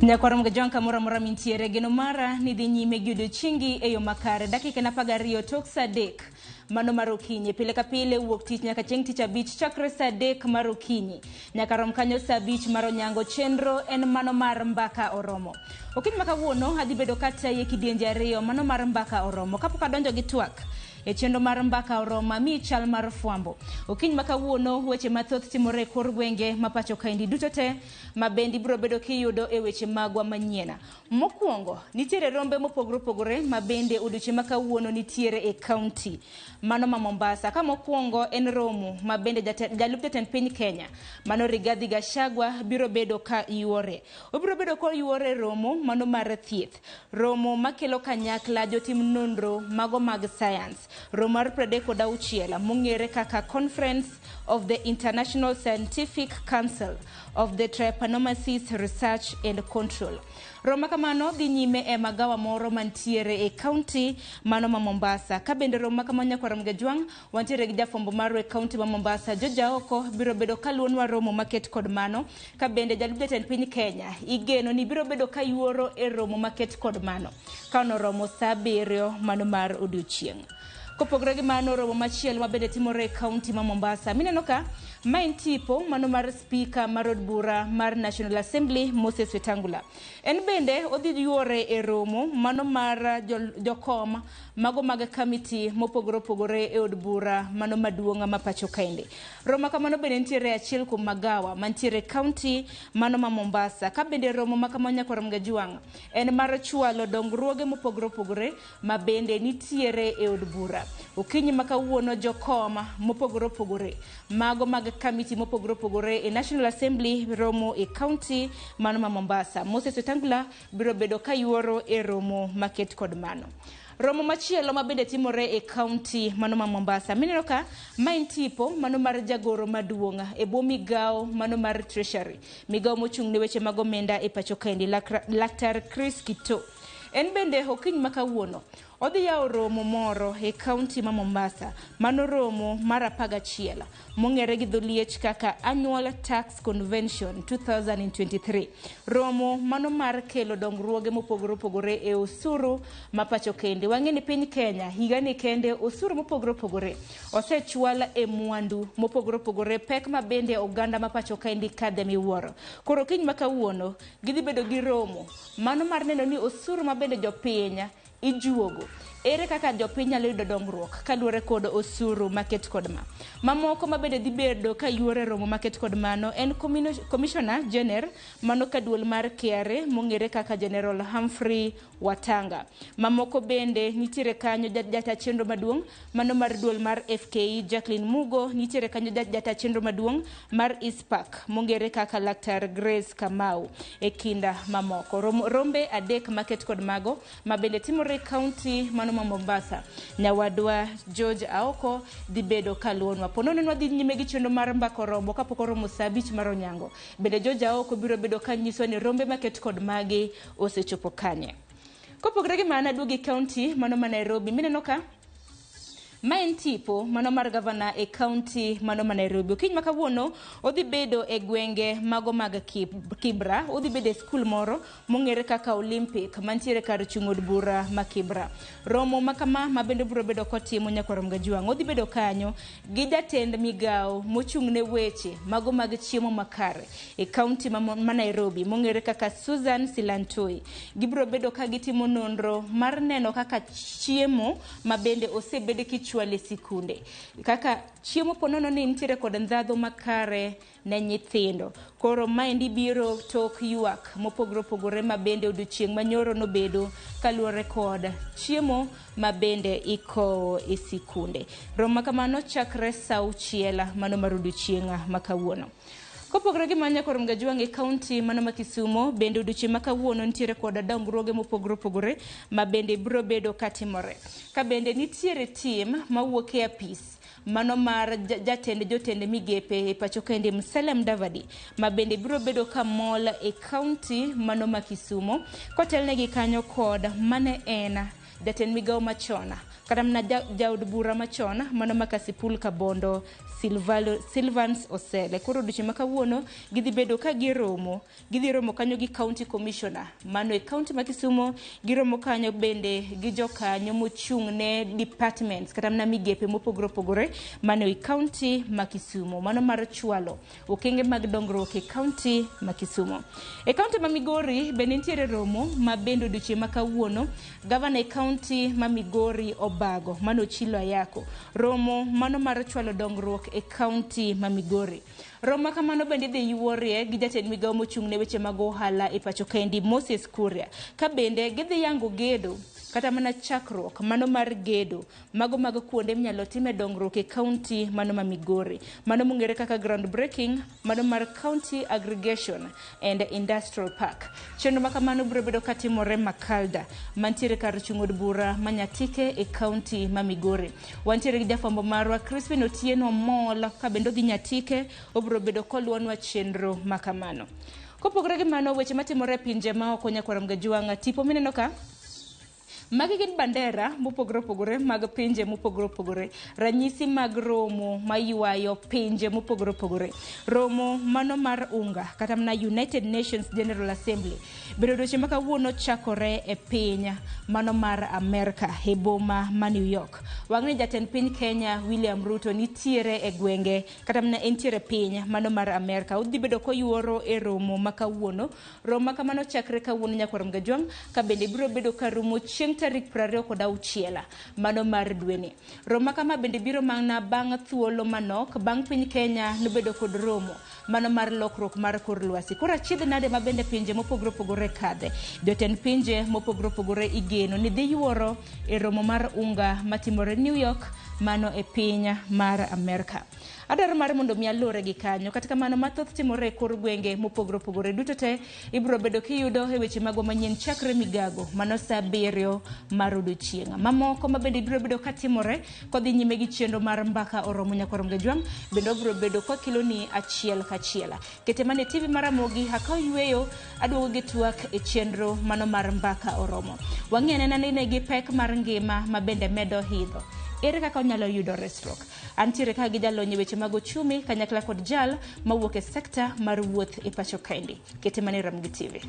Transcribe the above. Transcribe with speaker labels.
Speaker 1: Nyakwar Mgajwang' kamoro amora mintiere, geno mara ni dhi nyime gi odiochiengi e yo makare. Dakika en 12 tok saa 3 mano mar okinyi. Pile ka pile wuok tich nyaka chieng' tich abich chakre saa 3 mar okinyi nyaka rom kanyo saa 5 mar onyango. Chenro en mano mar Mbaka Oromo. Okinyi ma kawuono adhi bedo katayi e kidienje ariyo mano mar Mbaka Oromo. Kapok adonjo gi twak e chenro mar Mbaka Oromo, amiyi chal mar fwambo. Okinyi ma kawuono weche mathoth timore e kor gwenge ma pacho kaendi duto te ma bende ibiro bedo kiyudo e weche magwa manyien. Mokwongo, nitiere rombe mopogore opogore ma bende odiochieng' ma kawuono nitiere e kaunti mano ma Mombasa. Ka mokwongo en romo ma bende jalup jatend piny Kenya mano Rigathi Gachagua biro bedo ka yuore. Obiro bedo koyuore e romo mano mar thieth, romo makelo kanyakla jotim nonro mago mag science, romo mar 36 mong'ere kaka Conference of the International Scientific Council of the Trypanosomiasis Research and Control. Romo kamano dhi nyime e magawa moro mantiere e kaunti mano ma Mombasa. Ka bende romo ma kamano nyakwar Mgajwang', wantiere gi jafwambo marwa e kaunti ma Mombasa, George Aoko, biro bedo kaluonwa romo maket kod mano. Ka bende jalup jatend piny Kenya igeno ni biro bedo ka yuoro e romo maket kod mano ka noromo saa 7 mano mar odiochieng'. Kopogore gi mano, romo machielo ma bende timore e kaunti ma Mombasa. Mineno ka, ma en tipo mano mar spika mar od bura mar National Assembly Moses Wetangula. En bende odhi yuore e romo mano mar jokom mago mag kamiti mopogore opogore e od bura mano maduong' ma pacho kaende. Romo kamano bende nitiere e achiel kuom magawa mantiere e kaunti mano ma Mombasa. Ka bende romo ma kamano nyakwar Mgajwang' en mar chwalo dongruoge mopogore opogore ma bende nitiere e od bura. Okinyi ma kawuono jokom mopogore opogore mago mag kamiti mopogore opogore e National Assembly romo e kaunti mano ma Mombasa. Moses Wetangula biro bedo ka yuoro e romo maket kod mano. Romo machielo ma bende timore e kaunti mano ma Mombasa. Mineno ka ma en tipo mano mar jagoro maduong' e bwo migawo mano mar Treasury, migawo mochung' ne weche mag omenda e pacho kaendi, Laktar Chris Kiptoo. En bende okinyi ma kawuono odhi yawo romo moro e kaunti ma Mombasa, mano romo mar 11 mong'ere gi dholiech kaka Annual Tax Convention 2023. Romo mano mar kelo dongruoge mopogore opogore e osuru ma pacho kende. Wang'e ni piny Kenya higani kende osuru mopogore opogore osechwal e mwandu mopogore opogore, pek ma bende oganda ma pacho kaendi kadhe miwuoro. Koro okinyi ma kawuono gidhi bedo gi romo mano mar neno ni osuru ma bende jopiny ijuogo. Ere kaka jopiny nyalo yudo dongruok kaluwore kod osuru maket kod ma. Mamoko ma bende dhi bedo ka yuore romo maket kod mano en Commissioner General mano ka duol mar KRA mong'ere kaka General Humphrey Watanga. Mamoko bende nitiere kanyo jata chenro maduong' mano mar duol mar FKE Jacqueline Mugo, nitiere kanyo jata chenro maduong' mar ISPAC mong'ere kaka Laktar Grace Kamau e kinda mamoko. Rombe adek maket kod mago ma bende timore e kaunti mano ma Mombasa. Nyawadwa George Aoko dhi bedo kaluonwa. Ponono nwadhi nyime gi chenro mar Mbaka Oromo kapok oromo saa 5 mar onyango. Bende George Aoko biro bedo ka nyiso ni rombe maket kod magi osechopo kanye. Kopogore gi mano, aduogo e kaunti mano ma Nairobi. Mineno ka ma en tipo mano mar gavana e kaunti mano ma Nairobi. Okinyi ma kawuono odhi bedo e gwenge mago mag Kibra, odhi bedo e skul moro mong'ere kaka Olympic mantiere kar chung' od bura ma Kibra. Romo ma kama ma bende biro bedo kotimo nyakwar Mgajwang'. Odhi bedo kanyo gi jatend migawo mochung' ne weche mago mag chiemo makare e kaunti ma Nairobi mong'ere kaka Susan Silantoi. Gibiro bedo ka gitimo nonro mar neno kaka chiemo ma bende osebed kichwalo e sikunde, kaka chiemo ponono ni nitiere kod ndhadhu makare ne nyithindo. Koro maendi biro tok ywak mopogore opogore ma bende odiochieng' manyoro nobedo kaluwore kod chiemo ma bende ikowo e sikunde. Romo ma kamano chakre saa 6 mano mar odiochieng' ma kawuono. Kopogore gi mano, nyakwar Mgajwang' e kaunti mano ma Kisumo bende odiochieng' ma kawuono nitiere kod dongruoge mopogore opogore ma bende biro bedo katimore. Ka bende nitiere tim mawuok e apis mano mar jatend jotend migepe e pacho kende Musalia Mudavadi ma bende biro bedo ka mol e kaunti mano ma Kisumo kotelnegi kanyo kod mane en jatend migawo machon kata mana jaod bura machon mano ma Kasipul Kabondo Silvans Osele. Koro odiochieng' ma kawuono gidhi bedo ka giromo, gidhi romo kanyo gi county commissioner mano e county ma Kisumo, giromo kanyo bende gi jokanyo mochung' ne departments kata mana migepe mopogore opogore mano e county ma Kisumo, mano mar chwalo okenge mag dongruok e county ma Kisumo. E county ma Migori bende nitiere romo ma bende odiochieng' ma kawuono gavana e county ma Migori Obago mano Ochilo Ayako, romo mano mar chwalo dongruok e county ma Migori. Romo ma kamano bende idhi yuorie gi jatend migawo mochung' ne weche mag ohala e pacho kaendi Moses Kuria, ka bende gidhi yango gedo kata mana chakruok mano mar gedo mago mag kuonde minyalo time dongruok e county mano ma Migori, mano mong'ere kaka ground breaking mano mar County Aggregation and Industrial Park. Chenro ma kamano biro bedo katimore Makalda mantiere kar chung' od bura ma Nyatike e county ma Migori. Wantiere gi jafwambo marwa Crispin Otieno Mol ka bende odhi Nyatike, obiro bedo koluonwa chenro ma kamano. Kopogore gi mano, weche matimore e pinje ma oko nyakwar Mgajwang', tipo mineno ka magi gin bandera mopogore opogore mag pinje mopogore opogore, ranyisi mag romo maywayo pinje mopogore opogore. Romo mano mar UNGA kata mana United Nations General Assembly bedo odiochieng' ma kawuono chakore e piny mano mar Amerka e boma ma New York. Wang'ni jatend piny Kenya William Ruto nitiere e gwenge kata mana entiere piny mano mar Amerka. Odhi bedo koyuoro e romo ma kawuono. Romo ma kamano chakre kawuono nyakwar Mgajwang' ka bende biro bedo ka rumo chieng' tarik 26 mano mar dweni. Romo ma kama bende biro mana bang' thuolo manok bang' piny Kenya nobedo kod romo mano mar lokruok mar kor lwasi. Koro achiedh nade ma bende pinje mopogore opogore kadhe. Jotend pinje mopogore opogore igeno ni dhi yuoro e romo mar UNGA matimore New York mano e piny mar Amerka. Adwaro mar mondo mi alure gi kanyo, kata kamano mathoth timore e kor gwenge mopogore opogore duto te ibiro bedo kiyudo e weche magwa manyien chakre migago mano saa 7 mar odiochieng'. Mamoko ma bende biro bedo katimore kodhi nyime gi chenro mar mbaka oromo nyakwar Mgajwang' bende obiro bedo kwakelo ni achiel kachiel. Kete mane TV mar Ramogi akaw yweyo aduogo gi twak e chenro mano mar mbaka oromo. Wang'i anena ni negi pek mar ngima ma bende medo hidho. Ere kaka onyalo yudo resruok? Antiere ka gi jalony e weche mag ochumi kanyakla kod jal mawuok e sekta mar wuoth e pacho kaendi. Kete mane Ramogi TV.